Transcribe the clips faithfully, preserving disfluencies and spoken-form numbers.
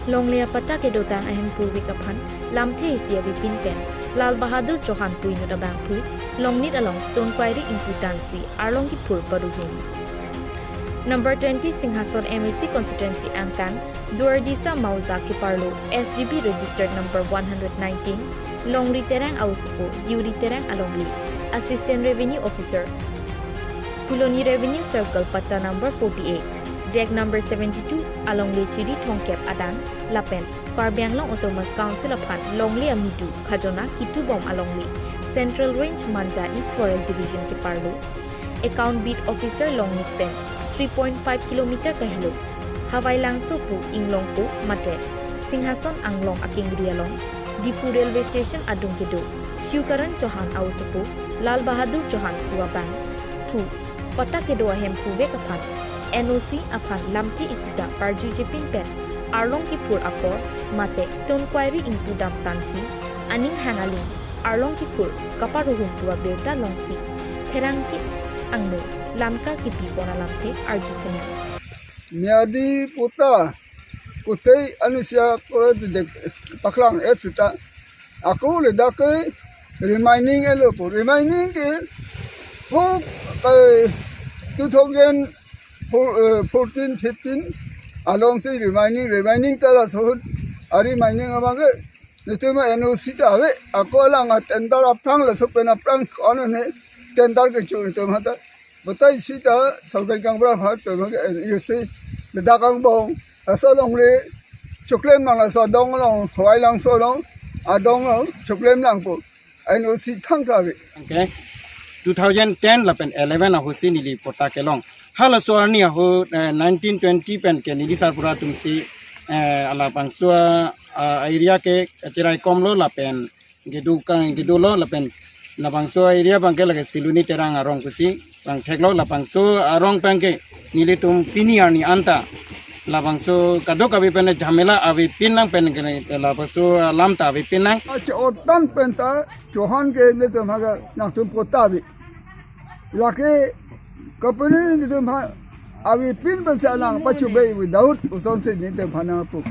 Longle apatta kedotang ahemphu vek aphan lamthe isi avepin pen Lal Bahadur Chauhan pu inut abangphu Longnit along stone quarry ingpu tangsi arlong kephur paruhum. Number twenty Singhason M A C constituency angkang Duardisa Mauza keparlo S G B registered number one hundred nineteen Longri Terang aosopo Diuri Terang alongri, Assistant Revenue Officer, Phuloni Revenue Circle, patta number forty-eight, deck number seventy-two alongle chiri thomkep adang lapen Karbi Anglong Autonomous Council aphan longle amidu khajona kitubom alongle Central Range Manja East Forest Division keparlo Account Beat Officer Longnit pen three point five kilometer kahelo Hawai Langso pu inglongpo mate Singhason Anglong akengri along Diphu Railway Station adung kedo Shiv Karan Chauhan aosopo Lal Bahadur Chauhan pu abangphu patta kedo ahemphu vek aphan N O C aphan lamthe isita parjujepin pen arlong kephur apor mate stone quarry ingpu dam tangsi aning hang aling arlong kephur kaparuhum pu abirta longsi pherangke angno lamka kepipon alamthe arju senang. Niadi puta kutei anisia kore dek paklang et suta. Aku le dak ke remaining elo po. Remaining ke ho, eh, two thousand fourteen fifteen alongsi remaining, remaining ta laso ahut a remaining abang ke netum N O C ta ave. Ako alang a tender aphrang laso pen aphrang kono ne tender kecho netum hata. Batai sita sorkari kangbura phat to ke N O C ladak angbong laso alongle choklem lang laso adong along Hawai Langso along adong along choklem langpo N O C thangta ave. Okay. Two thousand ten lapen eleven ahutsi neli patta kelong. Halaso arni ahut, eh, nineteen twenty pen ke neli sarpura atumsi, eh, labangso a, a area ke kachirai komlo lapen kedo kang kedolo lapen labangso area abang ke lake Siluni Terang arong pusi bang theklo, labangso arong abang ke nelitum pini arni anta labangso kadokave pen jhamela avepin nang pen ke labangso alam ta avepin nang. Acha otan pen ta Chauhan ke netum ha nangtum patta ave. Lake company netum ha avepin pensi alang pachube without usonsi netum aphan nangpu.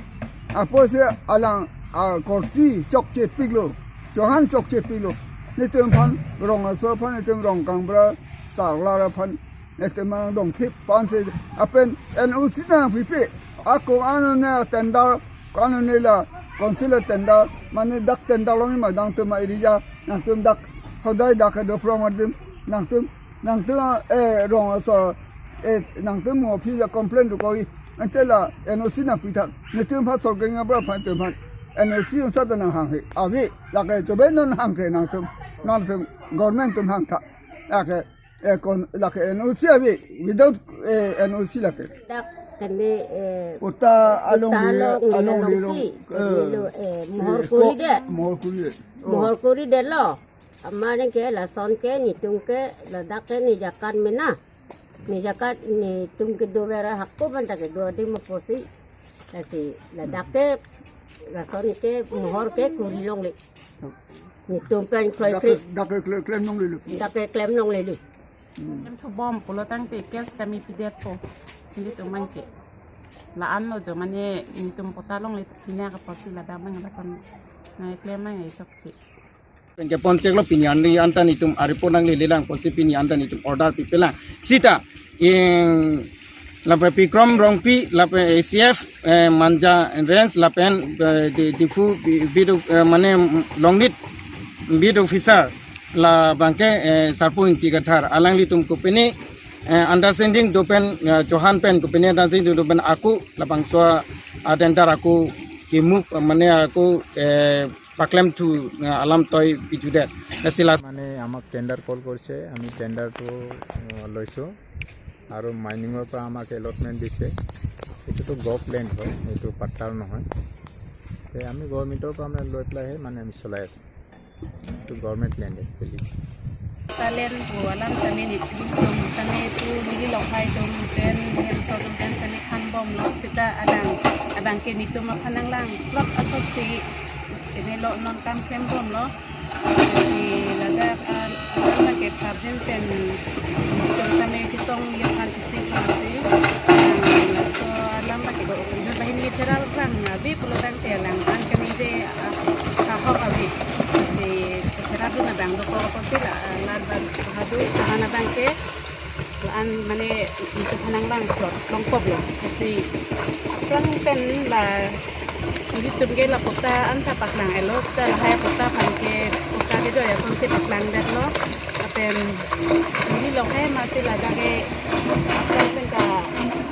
Apotsi alang a korti chokche piklo, Chauhan chokche piklo. Netum aphan rong aso aphan, netum rong kangbura sarlar aphan, netum adong thip ponsi apen N O C nangpipe. Ako anone tender, anone la council tender, mane dak tender long ma dangtum area, nangtum dak hodai dak do from adim, nangtum, nangtum, eh, rong aso, eh, nangtum mo phi la complain do koi, ante la N O C nangpithak, netum aphan sorkari kangbura aphan netum aphan N O C unsat nanghanghe, ave, lake chobe non hangthe nangtum, nangtum government atum hangtha, lake, eh, kon, lake N O C ave, without, eh, N O C lake. Dak kene, eh, patta along patta le, along le along along, si, eh, kene lo, eh, mohor eh, kuri ko-, de. Mohor kuri de. Oh. Mohor kuri detlo. Amar ke lason ke netum ke ladak ke ne jakan mena. Ne jakan netum kedo vera hako banta kedo adim apotsi. Lasi ladak ke lason ke mohor ke kuri longle. Netum pen kroi dak ke, kri. Dak ke kle-, klem longlelo. Dak ke klem longlelo. Hmm. Klem thubom pulo tangte case kami pidetpo. Netum abang ke. La-anlo jo mane netum patta longle pine apotsi ladak abang lason nangklem abang chokche. Pen kepon cheklo pini arni anta netum a report nanglele lang apotsi pini anta netum order pipe lang. Sita ing lapen Bikram Rongpi lapen A C F, eh, Manja Range lapen, eh, di, Diphu bi-, beat, eh, mane Longnit beat officer labang ke, eh, Sarpo Ingti Kathar alanglitum kopine, eh, understanding do pen, eh, Chauhan pen kopine understanding do pen ako labangso a tender ako kemu, eh, mane ako, eh, paklemthu, eh, alam toi pijudet. Lasi last মানে আমাক tender call কৰিছে, আমি টেণ্ডাৰটো, আহ, লৈছোঁ আৰু মাইনিঙৰ পৰা আমাক এলটমেণ্ট দিছে। এইটোতো গভ লেণ্ড হয়, এইটো পাট্টাৰ নহয়। তে আমি গভৰ্ণমেণ্টৰ পৰা মানে লৈ পেলাইহে মানে আমি চলাই আছোঁ। এইটো government land actually. Talent pu alam sitame netum sitame pu neli longhai atum pen hemso atum pen sitame khan bomlo sita adang abang ke netum aphan nanglang plot asok si kene lo non kam klem bomlo. Si ladak, ah, alam abang ke pharjin pen netum sitame kesong lian phan kisik lo si. Ah, so alam abang ke do open bahini cheral rang na bi Plot longkok lo. Lasi aphrang pen la ilitum ke la patta anta paklang elo, seta lahai patta aphan ke patta kejoi asonsi paklang detlo. Lapen ili lahai masi ladak ke aphrang pen ta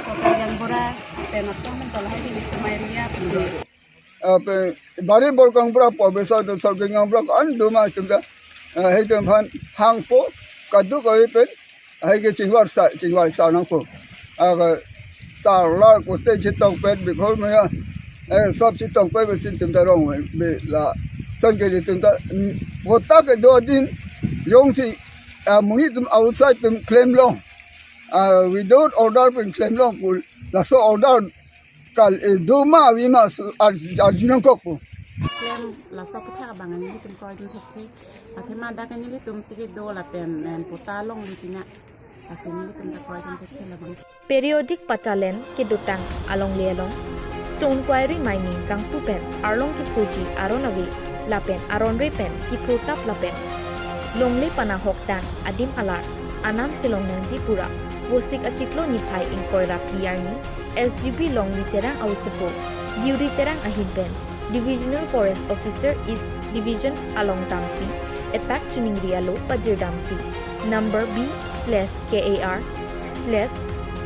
sorkar yang bora, lapen aphrang pen ta lahai di ilitum area pusi. Ape bari bor kang bra po besa do sor kang bra an do ma tum da. Hai tum phan hangpo kaduk ai pen hai ke chingwar sa chingwar sa nangpo. Aga sarla kote chitong pen bikhol maya. Eh, sab chitong pen sin tum da rong be la. Son ke tum da kota ke do din yong si, ah, monit tum outside tum klem long. Ah, without order pen klem long kul. Laso order kal, eh, do ma avi ma su ar arjunangkokpo. Klem laso kethak abang nelitum kroidun thekthe. Athema dak nelitum si kedo lapen, em, patta longledet na. Lasi nelitum ta kroidun thekthe labang. Periodic patta land kedotang alongle along stone quarry mining kangpu pen arlong kiphurji aron ave lapen aron re pen kiphurtap lapen longle panahok dan adim alar anam chelong nangji pura Vosik achiklo niphai ingkoi ra phli arni S G B Longri Terang aosopo Deuri Terang ahin pen Divisional Forest Officer East Division along damsi epak chuningri alo pajirdamsi number B slash K A R slash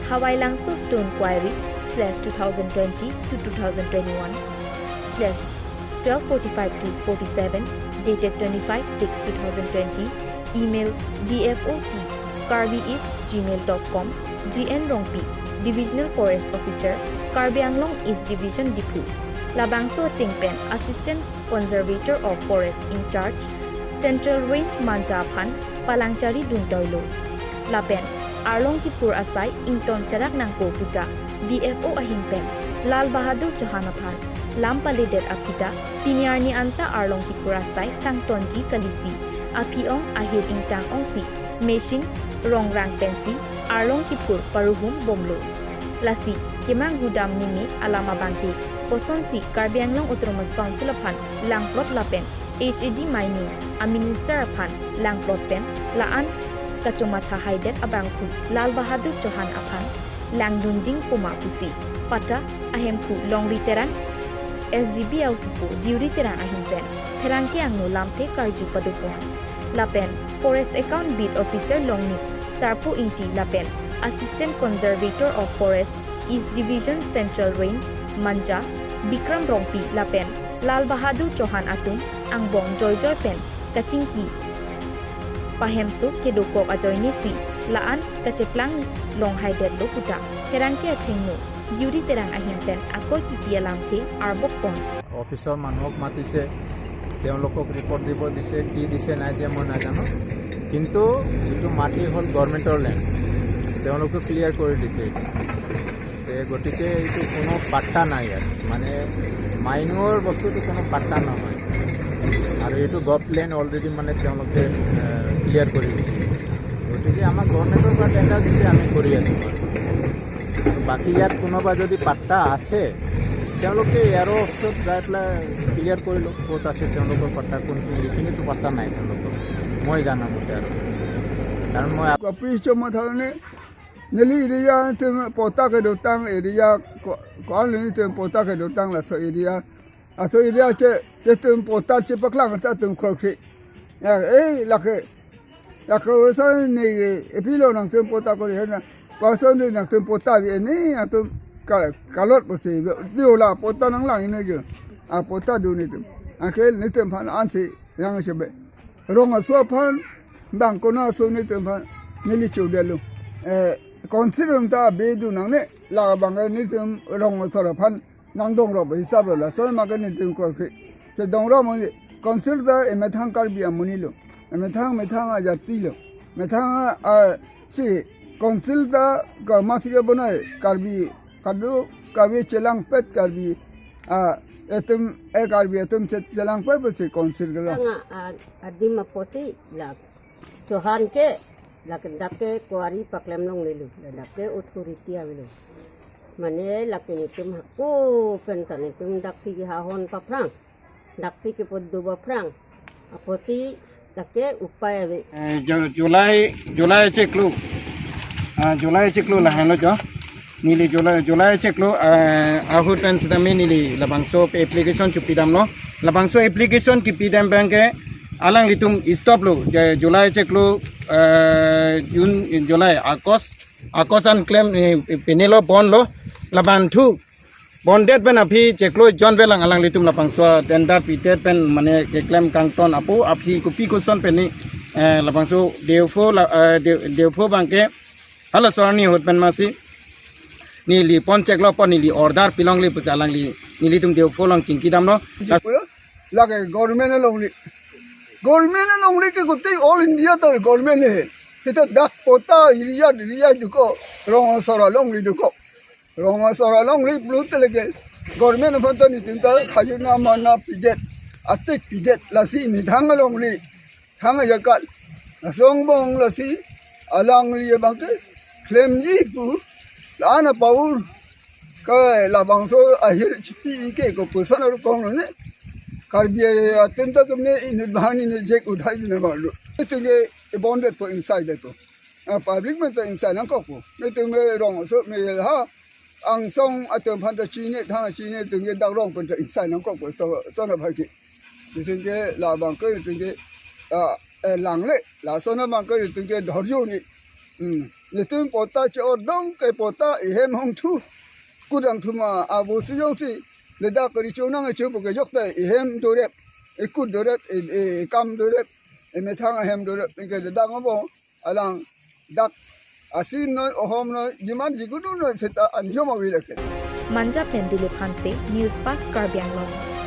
Hawailangso Stone Quarry slash two thousand twenty to two thousand twenty-one slash twelve forty-five to forty-seven, dated twenty-five six two thousand twenty, email D F O T Karbi East gmail dot com, G N Rongpi, Divisional Forest Officer, Karbi Anglong East Division, Diphu. Labangso ateng pen Assistant Conservator of Forest in charge, Central Range Manja aphan palangchari duntoilo. Lapen arlong kiphur asai ington serak nangpo puta D F O ahin pen Lal Bahadur Chauhan aphan lam paledet aphi ta pini arni anta arlong kiphur asai kangtonji kalisi aphi ong ahir ingtang ongsi machine rongrang pensi arlong kiphur paruhum bomlo. Lasi kemang hudam meme alam abangke kosonsi Karbi Anglong Autonomous Council aphan langplot lapen H A D mining a minister aphan langplot pen la-an kachomatha haidet abangphu Lal Bahadur Chauhan aphan langdunding puma pusi patta ahemphu Longri Terang S G B aosopo Deuri Terang ahin pen pherangke angno lamthe karju padopon. Lapen Forest Account Beat Officer Longnit Sarpo Ingti lapen Assistant Conservator of Forest East Division Central Range Manja Bikram Rongpi lapen Lal Bahadur Chauhan atum angbong joijoi pen kachingki pahemso kedokok ajoinesi la-an kacheplang long haidetlo puta pherangke athengno Deuri Terang ahin pen akoi kipi alamthe arbokpon. অফিচৰ মানুহক মাতিছে, তেওঁলোকক ৰিপৰ্ট দিব দিছে, কি দিছে নাই দিয়া মই নাজানো, কিন্তু এইটো মাটি হ'ল গভৰ্ণমেণ্টৰ লেণ্ড, তেওঁলোকে ক্লিয়াৰ কৰি দিছে এইটো। তে গতিকে এইটো কোনো পাত্তা নাই ইয়াত, মানে মাইনিঙৰ বস্তুটো কোনো পাত্তা নহয়। আৰু এইটো গভ লেণ্ড অলৰেডি মানে তেওঁলোকে ক্লিয়াৰ কৰি দিছে। গতিকে আমাক গভৰ্ণমেণ্টৰ পৰা টেণ্ডাৰ দিছে, আমি কৰি আছোঁ। বাকী ইয়াত কোনোবা যদি পাত্তা আছে, তেওঁলোকে এ আৰ অ' অফিচত যাই পেলাই ক্লিয়াৰ কৰি লওক, ক'ত আছে তেওঁলোকৰ পাত্তা, কোনটো, এইখিনিতো পাত্তা নাই তেওঁলোকৰ, মই জানা মতে আৰু। কাৰণ মই Kapi choma thalne neli area tum patta kedotang area ko, ko nelitum patta kedotang laso area. Aso area che, che tum patta chepaklang ta tum khorkhi. Ya, eh, lake. Lake oso ne, eh, pilo nangtum patta kori hena. Paso ne nangtum patta vi ne atum ka, kalot pusi. Diola patta nanglang ne ke. A patta do netum. Anke netum aphan ansi yang chebe. Rong aso aphan, bang kono aso netum aphan neli chodelo. Eh, council atum ta be do nangne, labang netum rong aso aphan nangdongrop hisap lo, laso ma ke netum korkri. Kedongrop amonit, council ta emethang Karbi amonit lo. Emethang methang ajati lo. Methang a, si council ta ka masi ke bonai Karbi kadu kave chelangpet Karbi a, etum e Karbi etum che, chelangpet pusi council ke lo. Tanga a, adim apotsi la Chauhan ke, lake dak ke quarry paklem longlelo, dak ke authority avelo. Mane lake netum hako pen ta netum daksi kehahon paphrang, daksi kepodo paphrang. Apotsi lake upai ave. Eh, Ju-, July, July chiklo. Ah, July chiklo lahenlo jo. Neli July, July chiklo, eh, ahut pen sitame neli labangso application chepidamlo. Labangso application kepidam abangke alanglitum stop lo. Je July chiklo, eh, June, July, August, August an klem, eh, penelo bondlo. Labangthu bondet pen aphi chiklo jon velang alanglitum labangso tender pidet pen mane keklem kangton apo aphi kopi koson pen ni, eh, labangso D F O la, eh, D-, D F O abangke halaso arni ahut pen masi neli pon chiklo pon neli order pilongle pusi alangli nelitum D F O along chingkidamlo. Pulo, lake government alongle. Government alongle ke gotei all India ta government le. Kita dak patta area area dokok, rong asor alongle dokok. Rong asor alongle pulote lake government aphan ta nitin ta khajana mana pidet, atik pidet lasi methang alongle. Thang ajakal. Laso angbong lasi alangli abangke klemji pu. La-an apaur ke labangso ahir chipi ke kopuson aru kong lo ne. Karbi atum ta kemne inut bahani ne jek udhai dina malu. Itum ke bondetpo, inside detpo. Ah, public pen ta inside nangkokpo. Itum ke rong aso me ha angsong atum aphan ta chini, thang chini, itum ke dak rong pen ta inside nangkokpo. So, so na bhai ke. Itum ke labangke itum ke, ah, eh, langle. Laso na abangke itum ke dhorjo ni. Hmm. Itum patta che-ordong ke patta ehem hongthu. Kudang thuma abu suyong si. Ledak kari chonang achu buke jok ta ehem dorep. Ekut dorep, e, e, ekam dorep. Emethang ahem dorep. Ke ledak abo. Alang dak asim noi, ohom noi, jiman jikunu noi seta anjom awi lake. Manja pen Dilip Hanse, News Fast Karbi Anglong.